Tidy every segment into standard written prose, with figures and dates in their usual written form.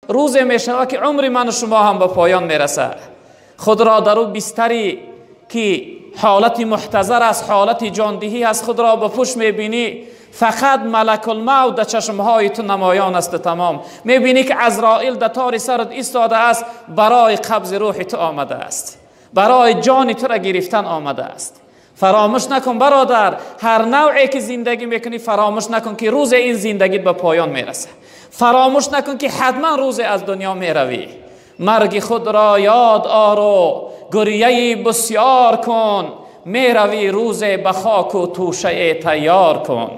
روز میشود که عمر من و شما هم به پایان میرسه. خود را در او بستری که حالت محتضر است، حالت جاندهی است، خود را به پشت میبینی، فقط ملک الموت در چشمهای تو نمایان است. تمام میبینی که عزرائیل در تار سرت ایستاده است، برای قبض روح تو آمده است، برای جان تو را گرفتن آمده است. فراموش نکن برادر، هر نوعی که زندگی میکنی فراموش نکن که روز این زندگی به پایان میرسه. فراموش نکن که حتما روز از دنیا میروی. مرگ خود را یاد آرو، گریه بسیار کن، میروی روز به خاک و توشه تیار کن.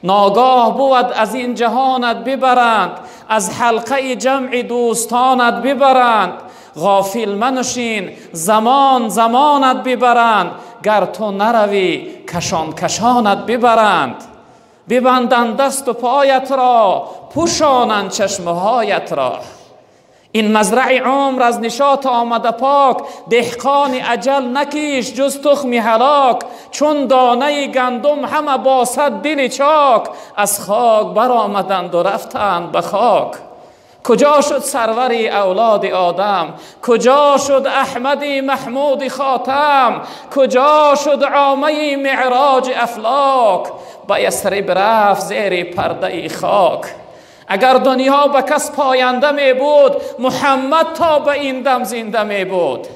ناگاه بود از این جهانت ببرند، از حلقه جمع دوستانت ببرند. غافل منشین زمان زمانت ببرند، گر تو نروی کشان کشانت ببرند. ببندند دست و پایت را، پوشانند چشمهایت را. این مزرع عمر از نشاط آمده پاک، دهقان اجل نکیش جز تخمی هلاک. چون دانه گندم همه با صد دل چاک، از خاک برآمدند و رفتند به خاک. کجا شد سروری اولاد آدم، کجا شد احمد محمود خاتم، کجا شد عامه معراج افلاک. به یثرب رفت زیر پرده خاک. اگر دنیا به کس پاینده می بود، محمد تا به این دم زنده می بود.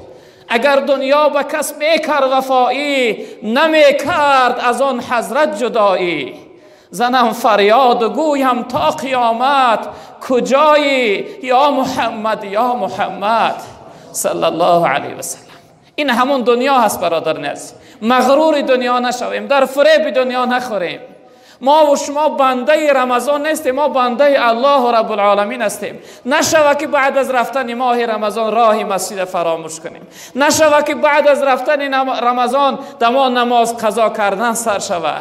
اگر دنیا به کس میکرد وفایی، نمی کرد از آن حضرت جدایی. زنم فریاد و گویم تا قیامت، کجایی یا محمد یا محمد صلی الله علیه و سلم. این همون دنیا هست برادر نز. مغرور دنیا نشویم، در فریب دنیا نخوریم. ما و شما بنده رمضان نیستیم، ما بنده الله رب العالمین هستیم. نشوه که بعد از رفتن ماه رمضان راه مسجد فراموش کنیم. نشوه که بعد از رفتن رمضان دما نماز قضا کردن سر شوه.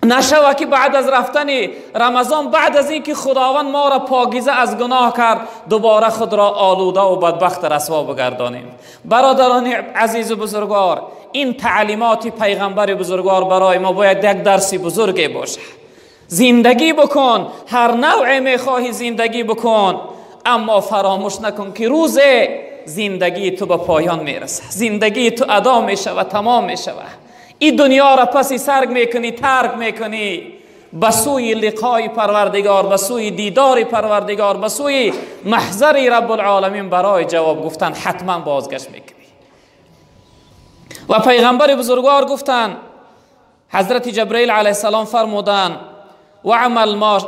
نشوه که بعد از رفتن رمضان، بعد از اینکه خداوند ما را پاکیزه از گناه کرد، دوباره خود را آلوده و بدبخت رسوا بگردانیم. برادران عزیز و بزرگوار، این تعلیمات پیغمبر بزرگوار برای ما باید یک درس بزرگی باشه. زندگی بکن، هر نوع میخواهی زندگی بکن، اما فراموش نکن که روز زندگی تو به پایان میرسه، زندگی تو ادا میشه و تمام میشه. این دنیا را پسی سرگ میکنی، ترک میکنی، به سوی لقای پروردگار، به سوی دیدار پروردگار، به سوی محضر رب العالمین برای جواب گفتن حتما بازگشت میکنی. و پیغمبر بزرگوار گفتن، حضرت جبرئیل علیه السلام فرمودن: وعمل ما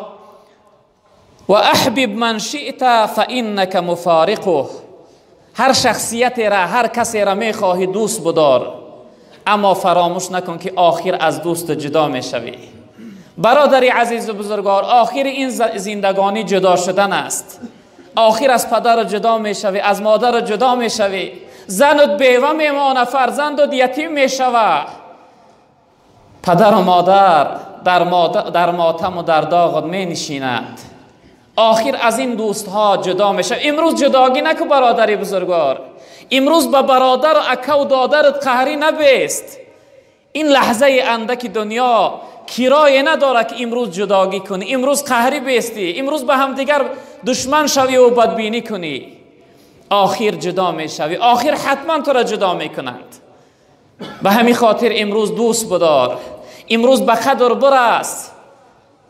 و احبب من شئت فانک مفارقه. هر شخصیت را، هر کسی را میخواهی دوست بدار، اما فراموش نکن که آخر از دوست جدا میشوی. برادر عزیز و بزرگوار، آخر این زندگانی جدا شدن است. آخر از پدر جدا میشوی، از مادر جدا میشوی، زنت بیوه میمانه، فرزندت یتیم میشوه. پدر و مادر در ماتم و در داغت می نشینند. آخر از این دوستها جدا میشه. امروز جداگی نکن برادر بزرگوار، امروز به برادر و اکا و دادرت قهری نبیست. این لحظه اندک دنیا کرایه نداره که امروز جداگی کنی، امروز قهری بیستی، امروز به همدیگر دشمن شوی و بدبینی کنی. آخر جدا میشوی، آخر حتما تو را جدا میکنند. به همین خاطر امروز دوست بدار، امروز به قدر برس،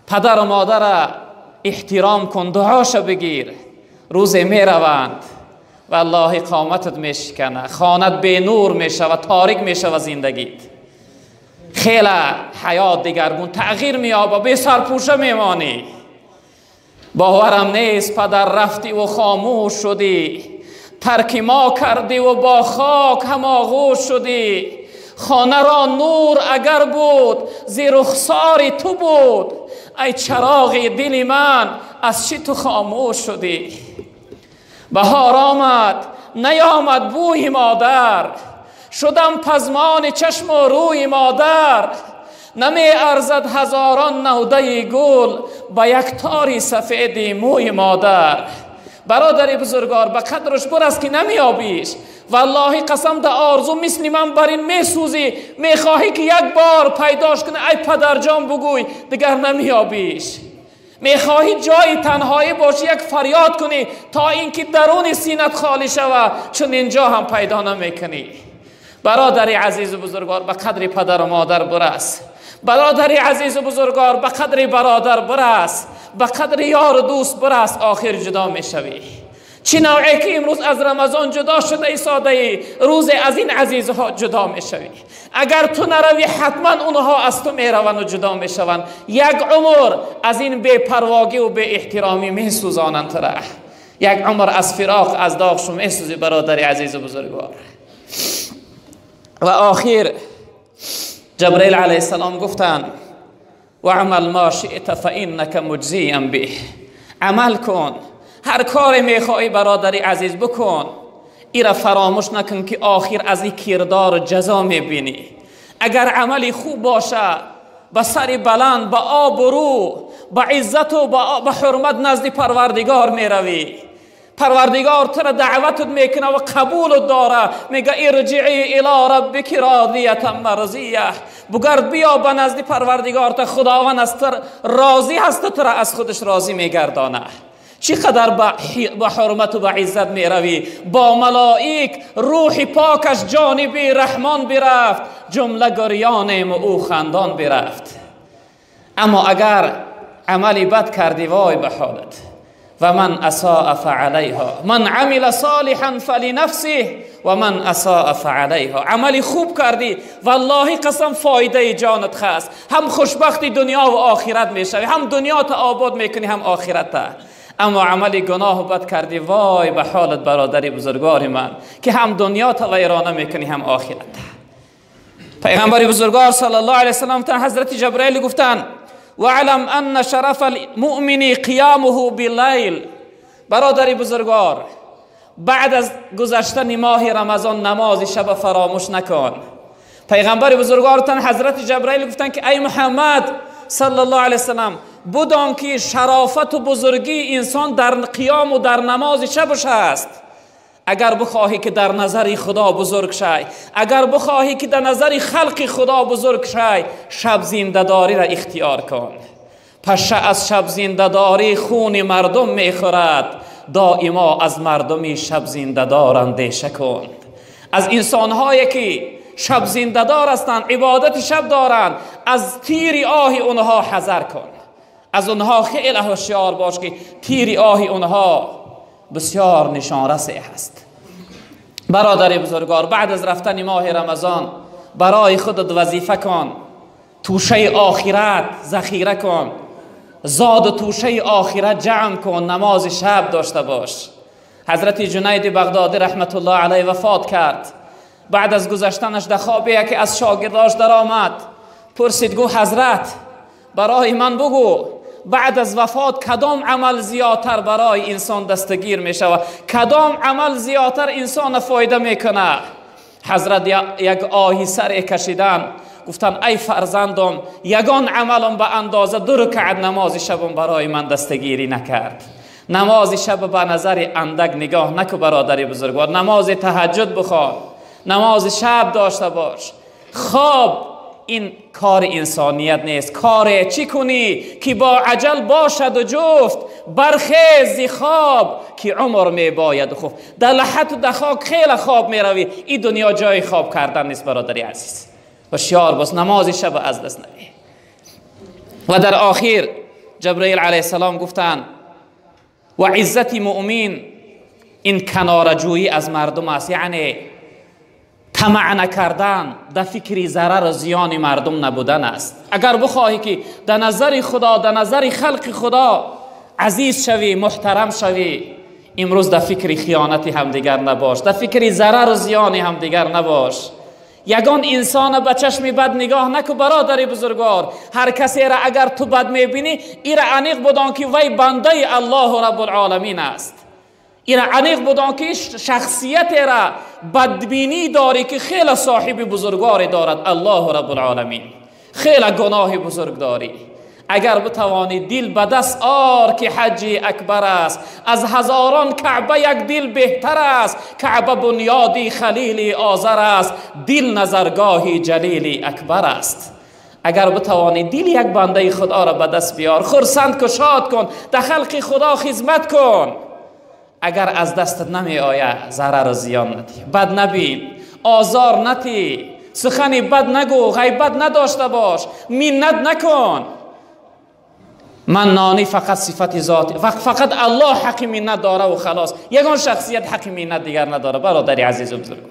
پدر و مادر احترام کن، دعاشو بگیر. روز میروند والله قامتت میشکنه، خانت به نور میشه و تاریک میشه و زندگیت خیلی حیات دیگرگون تغییر میابه، به سرپوشه میمانی. باورم نیست پدر رفتی و خاموش شدی، ترک ما کردی و با خاک هم آغوش شدی. خانه را نور اگر بود زیر رخسار تو بود، ای چراغ دل من از چی تو خاموش شدی؟ بهار آمد نیامد بوی مادر، شدم پزمان چشم و روی مادر. نمی ارزد هزاران نوده گل با یک تاری سفید موی مادر. برادر بزرگوار، به قدرش برس که نمیابیش. والله قسم در آرزو مثل من بر این میسوزی، میخواهی که یک بار پیداش کنی، ای پدر جان بگوی، دیگر نمیابیش. میخواهی جای تنهایی باشی یک فریاد کنی تا اینکه درون سینت خالی شود، چون اینجا هم پیدا نمیکنی. برادر عزیز و بزرگوار، به قدر پدر و مادر برس. برادر عزیز و بزرگوار، به قدر برادر برس، به قدر یار و دوست برس، آخر جدا میشوی. چی نوعی که امروز از رمضان جدا شده ای ساده ای، روز از این عزیزها جدا میشوی. اگر تو نروی حتما اونها از تو میروند و جدا میشوند. یک عمر از این بی‌پرواگی و بی احترامی میسوزانند تو را. یک عمر از فراق از داغ شو میسوزی برادر عزیز و بزرگوار. و آخر جبرئیل علیه السلام گفتند و عمل ما شئت فانک مجزی به. عمل کن، هر کاری میخوایی برادری عزیز بکن، ایرا فراموش نکن که آخر از این کردار جزا میبینی. اگر عملی خوب باشه، به سر بلند، به آبرو، به عزت و به حرمت نزد پروردگار میروی. پروردگار تو را دعوتت میکنه و قبولت داره. میگه ارجعی الی ربک راضیه مرضیه. بگرد بیا به نزد پروردگار تا خداوند از تو راضی هست، تو را از خودش راضی میگردانه. چقدر با حرمت و با عزت میروی. با ملائک روح پاکش جانب رحمان برفت، جمله گریانیم و او خندان برفت. اما اگر عملی بد کردی وای به حالت. و من اساء فعلیها، من عمل صالحا فلنفسه و من اساء فعلیها. عملی خوب کردی والله قسم فایده جانت خاص، هم خوشبختی دنیا و آخرت میشوی، هم دنیا تا آباد میکنی هم آخرت تا. اما عملی گناه بد کردی وای به حالت برادری بزرگوار من که هم دنیا تا ویرانه میکنی هم آخرت. پیغمبر بزرگوار صلی الله علیه وسلم تا حضرت جبرئیل گفتن وعلم ان شرف المؤمن قیامه باللیل. برادری بزرگوار، بعد از گذشتن ماه رمضان نماز شب فراموش نکن. پیغمبر بزرگوار تن حضرت جبرئیل گفتن که ای محمد صلی الله علیه وسلم، بدان که شرافت و بزرگی انسان در قیام و در نماز شبش است. اگر بخواهی که در نظر خدا بزرگ شای، اگر بخواهی که در نظر خلق خدا بزرگ شای، شب زنده‌داری را اختیار کن. پشه از شب زنده‌داری خون مردم میخورد، دائما از مردمی شب زنده‌دار اندیشه کن. از انسانهایی که شب زنده‌دار هستند، عبادت شب دارند، از تیر آه اونها حذر کن. از اونها خیلی هوشیار باش که تیر آه اونها بسیار نشانرس هست. برادر بزرگوار، بعد از رفتن ماه رمضان برای خودت وظیفه کن، توشه آخرت ذخیره کن، زاد و توشه آخرت جمع کن، نماز شب داشته باش. حضرت جنید بغدادی رحمت الله علیه وفات کرد. بعد از گذشتنش در خواب یکی از شاگرداش در آمد، پرسید گو حضرت برای من بگو بعد از وفات کدام عمل زیادتر برای انسان دستگیر می شود، کدام عمل زیادتر انسان فایده میکنه؟ حضرت یک آهی سر کشیدن، گفتن ای فرزندم، یگان عملم به اندازه 2 رکعت نماز شبم برای من دستگیری نکرد. نماز شب به نظر اندک نگاه نکو برادر بزرگوار، نماز تهجد بخوان، نماز شب داشته باش. خواب این کار انسانیت نیست. کار چی کنی که با عجل باشد و جفت، برخیز خواب که عمر می باید خفت. در لحت و در خاک خیلی خواب می روی، این دنیا جای خواب کردن نیست برادری عزیز. هوشیار باش، نماز شب از دست ندی. و در آخر جبرئیل علیه السلام گفتند و عزت مؤمن این کنارجویی از مردم است، یعنی طمع نکردن، در فکر ضرر و زیان مردم نبودن است. اگر بخواهی که در نظر خدا، در نظر خلق خدا عزیز شوی، محترم شوی، امروز در فکر خیانت همدیگر نباش، در فکر ضرر و زیان همدیگر نباش. یگان انسان به چشم بد نگاه نکو برادر بزرگوار. هر کسی را اگر تو بد میبینی، ای را عمیق بدان که وی بنده الله رب العالمین است. این عمیق بدان که شخصیت را بدبینی داری که خیلی صاحب بزرگواری دارد الله رب العالمین، خیلی گناه بزرگ داری. اگر بتوانی دل به دست آر که حج اکبر است، از هزاران کعبه یک دل بهتر است. کعبه بنیادی خلیل آذر است، دل نظرگاهی جلیل اکبر است. اگر بتوانی دل یک بنده خدا را به دست بیار، خرسند کن، شاد کن، در خلق خدا خدمت کن. اگر از دستت نمی آید ضرر و زیان ندی، بد نبین، آزار نتی، سخنی بد نگو، غیبت نداشته باش، منت نکن. منانی فقط صفت ذاتی، فقط الله حق منت داره و خلاص، یگان شخصیت حق منت دیگر نداره. برادر عزیز و بزرگوار،